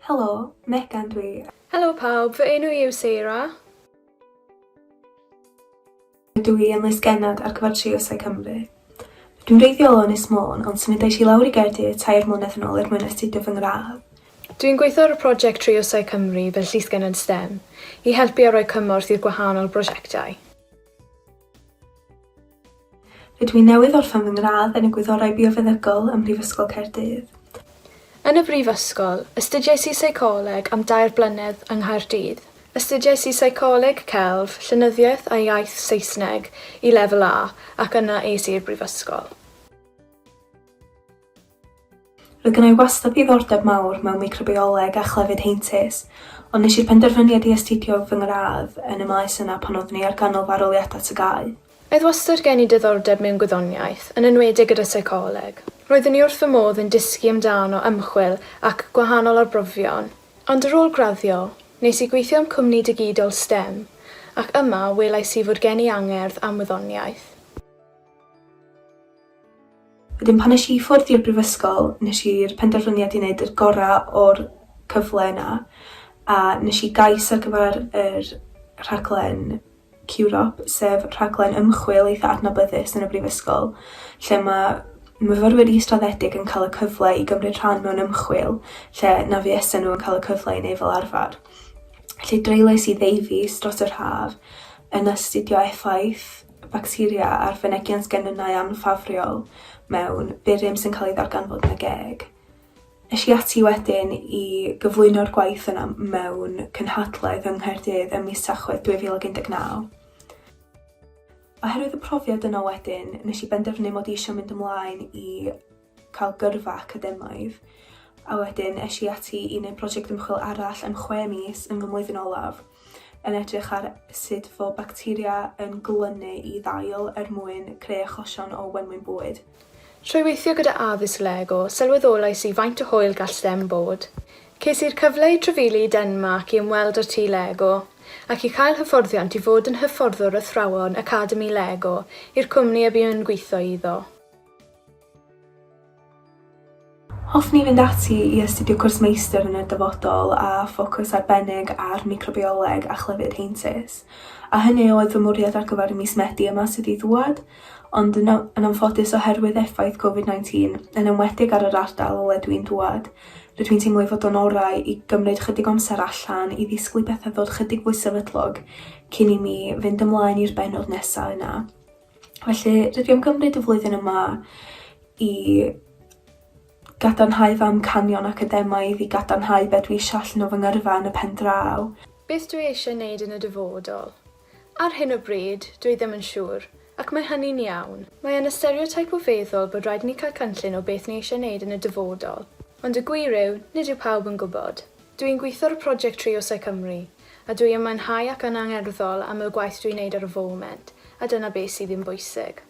Helo, Megan dwi. Helo pawb, fy enw i yw Sarah. Rydw i yn lysgennad ar gyfer Triosau Cymru. Rydw i'n wreiddiol o Ynys Môn, ond symudais i lawr i Gaerdydd tair mlynedd yn ôl er mwyn astudio fy ngradd. Dwi'n gweithio ar y prosiect Triosau Cymru fel llysgennad stem, i helpu a rhoi cymorth i'r gwahanol brosiectau. Rydw i newydd orffen fy ngradd yn y Gwyddorau Biofeddygol ym Mhrifysgol Caerdydd. Yn y brifysgol, astudiais i Seicoleg am dair blynedd yng Nghaerdydd. Astudiais i Seicoleg, Celf, Llenyddiaeth a Iaith Saesneg i Lefel A ac yna es i'r brifysgol. Roedd gynna i wastad ddiddordeb mawr mewn microbioleg a chlefyd heintus, ond nes i'r penderfyniad i astudio fy ngradd yn y maes yna pan oeddwn i ar ganol fy arholiadau TGAU. Oedd wastad gen i diddordeb mewn gwyddoniaeth, yn enwedig gyda seicoleg. Roeddwn i wrth fy modd yn dysgu amdano ymchwil ac gwahanol arbrofion. Ond ar ôl graddio, nes i gweithio am cwmni digidol stem, ac yma welais i fod gen i angerdd am wyddoniaeth. Wedyn pan es i i ffwrdd i'r brifysgol nes i'r penderfyniad i neud y gora' o'r cyfle yna a nesh i gais ar gyfer yr rhaglen QROP sef rhaglen ymchwil eitha adnabyddus yn y brifysgol lle ma' myfyrwyr israddedig yn ca'l y cyfle i gymryd rhan mewn ymchwil lle na fuasen n'w yn ca'l y cyfle i neud fel arfar. Felly dreuliais i ddeufis dros yr haf yn astudio effaith bacteria ar fynegiant genynnau anffafriol mewn burum sy'n cael ei ddarganfod yn y geg. Es i ati wedyn i gyflwyno'r gwaith yna mewn cynhadledd yng Nghaerdydd ym mis Tachwedd 2019. Oherwydd y profiad yna wedyn, nes i benderfynu mod i eisiau mynd ymlaen i cael gyrfa academaidd, a wedyn es i ati i neud prosiect ymchwil arall am chwe mis yn fy mlwyddyn olaf, yn edrych ar sut fo bacteria yn glynu i ddail er mwyn creu achosion o wenwyn bwyd. Trwy weithio gyda addysg Lego, sylweddolais i faint o hwyl gall stem bod. Ces i'r cyfle i trafeili i Denmarc i ymweld â'r tŷ Lego, ac i cael hyfforddiant i fod yn hyfforddwr athrawon Academi Lego i'r cwmni y bu'n gweithio iddo. Hoffwn i fynd ati i astudio cwrs meistr yn y dyfodol a ffocws arbennig ar microbioleg a chlefyd heintus. A hynny oedd fy mwriad ar gyfer y mis Medi yma sydd i ddŵad, ond yn a- yn anffodus oherwydd effaith Covid 19, yn enwedig ar yr ardal o le dwi'n dŵad, rydw i'n teimlo ei fod o'n orau i gymryd chydig o amser allan i ddisgwyl i bethe ddod chydig fwy sefydlog cyn i mi fynd ymlaen i'r bennod nesa yna. Felly rydw i am gymryd y flwyddyn yma i gadarnhau fy amcanion academaidd, i gadarnhau be' dwi isio allan o fy ngyrfa yn y pen draw. Beth dwi eisiau wneud yn y dyfodol? Ar hyn o bryd, dwi ddim yn siŵr, ac mae hynny'n iawn. Mae yna stereotype o feddwl bod rhaid i ni cael cynllun o beth ni eisiau wneud yn y dyfodol, ond y gwir yw, nid yw pawb yn gwybod. Dw i'n gweithio ar y prosiect Triosau Cymru, a dw i yn mwynhau ac yn angerddol am y gwaith dwi'n wneud ar y foment, a dyna beth sydd yn bwysig.